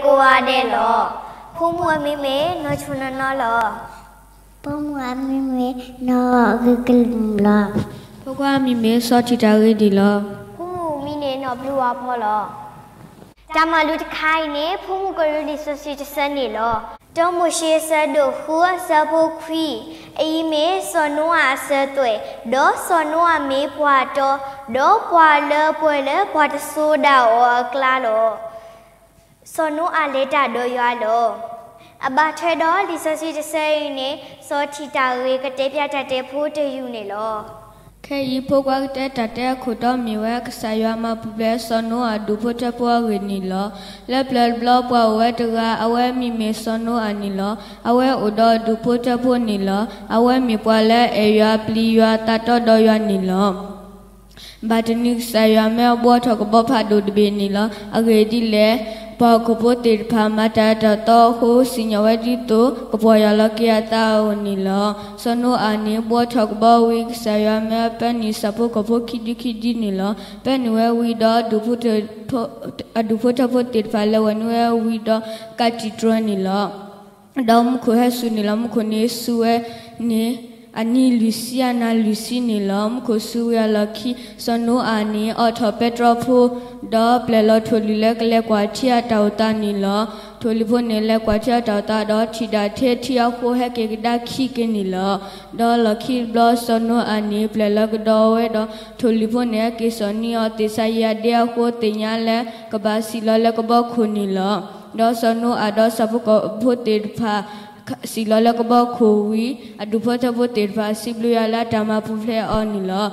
ကိးဂၤဒဲးလီၤ. ဖိမုၣ်အမံၤမ့ၢ်နီၢ်ဆိနီၢ်နီၢ်လီၤ. ဖိမုၣ်အမံၤမ့ၢ်နီၢ်ဂ့ၤကလုာ်လီၤ. ဖိခွါအမံၤမ့ၢ်စီၤထံးတၢ်ဂ့ၤဒံးလီၤ. ဖိမုၣ်အမံၤန့ၣ်နီၢ်ဘျုးဝါဖီလီၤ. တၢ်မၤလိတခါအံၤန့ၣ် ဖိမုၣ်ကရၢလံာ်စီဆှံတဆၢန့ၣ်လီၤ. တီမိၤၡ့အဆၢဒိၣ်ဃုအဆၢဖိခွံ, အအံၤမ့ၢ်စီၤနိအၤအစၢၤသွဲၣ်, ဒီးစီၤနိအၤမ့ၢ်ပှၤတီ, ဒီးပှၤလၢပှဲၤလၢပှၤတစိၤဒၣ်အီၤအကျါလီၤ. စီၤနိအၤလဲၤတၢ်ဒီးယွၤလီၤ. အဘၣ်ထွဲဒီးလံာ်စီဆှံတဆၢအံၤန့ၣ် စီၤထံးတၢ်ဂ့ၤကတဲပၠးတၢ်တဲဖိတယုၢ်န့ၣ်လီၤ. ခဲအံၤ ဖိခွါကတဲတၢ်တဲအခိၣ်တီမ့ၢ်ဝဲ ကစၢ်ယွၤမၤပူၤဖျဲးစီၤနိအၤဒူၣ်ဖိထၢဖိအဂ့ၢ်န့ၣ်လီၤ. လၢပျၢၤတဘျီပှၤအိၣ်ဝဲတဂၤ အဝဲအမံၤမ့ၢ်စီၤနိအၤန့ၣ်လီၤ. အဝဲအိၣ်ဒီးအဒူၣ်ဖိထၢဖိန့ၣ်လီၤ. အဝဲမ့ၢ်ပှၤလၢအအဲၣ်ယွၤပျံၤယွၤသးတီဒီးယွၤန့ၣ်လီၤ. ဘၣ်တနံၤကစၢ်ယွၤမၢအဘှီထီၣ်ကဘီဖးဒိၣ်တဘ့ၣ်န့ၣ်လီၤ. အဂ့ၢ်ဒ်လဲၣ်, ပှၤဟီၣ်ခိၣ်ဖိသ့ၣ်တဖၣ်မၤတၢ်အတၢ်တီအဃိ စံၣ်ညီၣ်ဝဲဒ်သိး ကပီၢ်ယၢ်လီၤက့ၤအသးအအိၣ်န့ၣ်လီၤ. စီၤနိအၤန့ၣ် ဘှီထီၣ်ကဘီဝံၤ ကစၢ်ယွၤမၢအပၢနုာ်ဆၣ်ဖိကီၢ်ဖိခံဒုခံဒုန့ၣ်လီၤ. ပၢနုာ်ဝဲဝံၤဒီး အဒူၣ်ဖိထၢဖိသ့ၣ်တဖၣ်လဲၤဝဲနုာ်ဝဲဝံၤဒီး ကးတံာ်တြီန့ၣ်လီၤ. ဒီးမူခိၣ်ဟဲစူၤန့ၣ်လီၤ. မူခိၣ်န့ၣ်စူၤဝဲန့ၣ် အနံၤလွံၢ်ဆံအနၤလွံၢ်ဆံန့ၣ်လီၤ. မူခိၣ်စူၤဝံၤအလီၢ်ခံ စီၤနိအၤန့ၣ် အိးထီၣ်ပဲတြီဖိ ဒီးပျဲၢ်လီၤထိၣ်လွံၢ်လၢကလဲၤကွၢ်ထံအတၢ်အိၣ်သးန့ၣ်လီၤ. ထိၣ်လွံၢ်ဖိန့ၣ်လဲၤကွၢ်ထံအတၢ်အိၣ်သးဒီး ထံၣ်ဒၣ်ထဲထံအဃိဟဲက့ၤကဒါခံက့ၤန့ၣ်လီၤ. ဒီးလီၢ်ခံတဘျီ စီၤနိအၤန့ၣ် ပျဲၢ်လီၤကဒီးဝဲဒီး ထိၣ်လွံၢ်ဖိန့ၣ် ဟဲက့ၤစိာ်န့ၢ်အီၤသ့ၣ်စၤယံးအဒ့အဃိ သ့ၣ်ညါလၢကဘၣ်စံၣ်လီၤလၢကဘီခိၣ်န့ၣ်လီၤ. ဒီးစီၤနိအၤဒီးဆၣ်ဖိကီၢ်ဖိသ့ၣ်တဖၣ် စံၣ်လီၤလၢကဘီခိၣ်ဝံၤ အဒူၣ်ဖိထၢဖိသ့ၣ်တဖၣ် စံးဘျုးယွၤလၢအတၢ်မၤပူၤဖျဲးအီၤန့ၣ်လီၤ.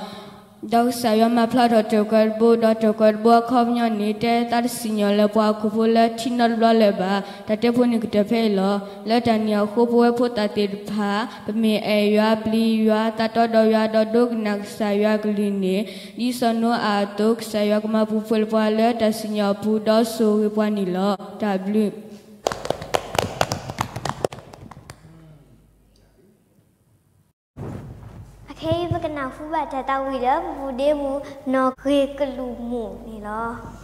ဒီးကစၢ်ယွၤမၤဖျါထီၣ်တၢ်ကွဲးတဘိ ဒီးတၢ်ကွဲးတဘိအခီပညီန့ၣ် တဲသးတစံၣ်ညီၣ်လၢပှၤဟီၣ်ခိၣ်ဖိလၢထံနီတဘျီလၢၤဘၣ်. တၢ်တဲဖိန့ၣ်ကတၢၢ်ဖဲအံၤလီၤ. လၢတၢ်န့ၣ်အဃိ ပဝဲဖိသၣ်သ့ၣ်တဖၣ် ပမ့ၢ်အဲၣ်ယွၤပျံၤယွၤသးတီဒီးယွၤဒီးဒိကနၣ်ကစၢ်ယွၤကလုၢ်န့ၣ် ဒ်စီၤနိအၤအသိး ကစၢ်ယွၤကမၤပူၤဖျဲးပှၤလၢတၢ်စံၣ်ညီၣ်အပူၤ ဒီးဆိၣ်ဂ့ၤပှၤန့ၣ်လီၤ. တၢ်ဘျုး အခဲအံၤပကနၢ်ဟူဘၣ်တၢ်သးဝံၣ်လၢပပူၤဒ့ပူၤ နီၢ်ဂ့ၤကလုာ်မူးန့ၣ်လီၤ.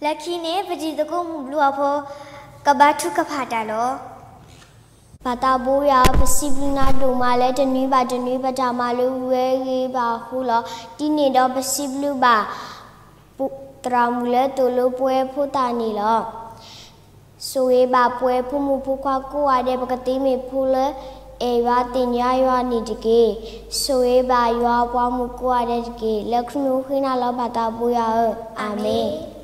လၢခံန့ၣ် ပတံၤသကိးမုၢ်ဘျုးအဖိ ကဘါထုကဖၣ်တၢ်လီၤ. ဘၣ်သးဘိယွၤဧၢ, ပစံးဘျုးနၤဒိၣ်မးလၢ တနွံဘၣ်တနွံ ပတၢ်မၤလိဝဲဂ့ၤဘၣ်အဃိလီၤ. ဒ်န့ၣ်ဒီး ပစံးဘျုးဘၣ် သရၣ်မုၣ်လၢသိၣ်လိပဝဲဖိသၣ်န့ၣ်လီၤ. ဆိၣ်ဂ့ၤဘၣ်ပဝဲဖိမုၣ်ဖိခွါကိးဂၤဒဲး ပကသ့မ့ၢ်ဖိလၢ အဲၣ်ယွၤသ့ၣ်ညါယွၤန့ၣ်တက့ၢ်. ဆိၣ်ဂ့ၤဘၣ်ယွၤအပှၤမုၣ်ကိးဂၤဒဲးတက့ၢ်. လၢခရံာ်အမံၤဃ့နၤလီၤ ဘၣ်သးဘိယွၤဧၢ, အၤမ့ၣ်.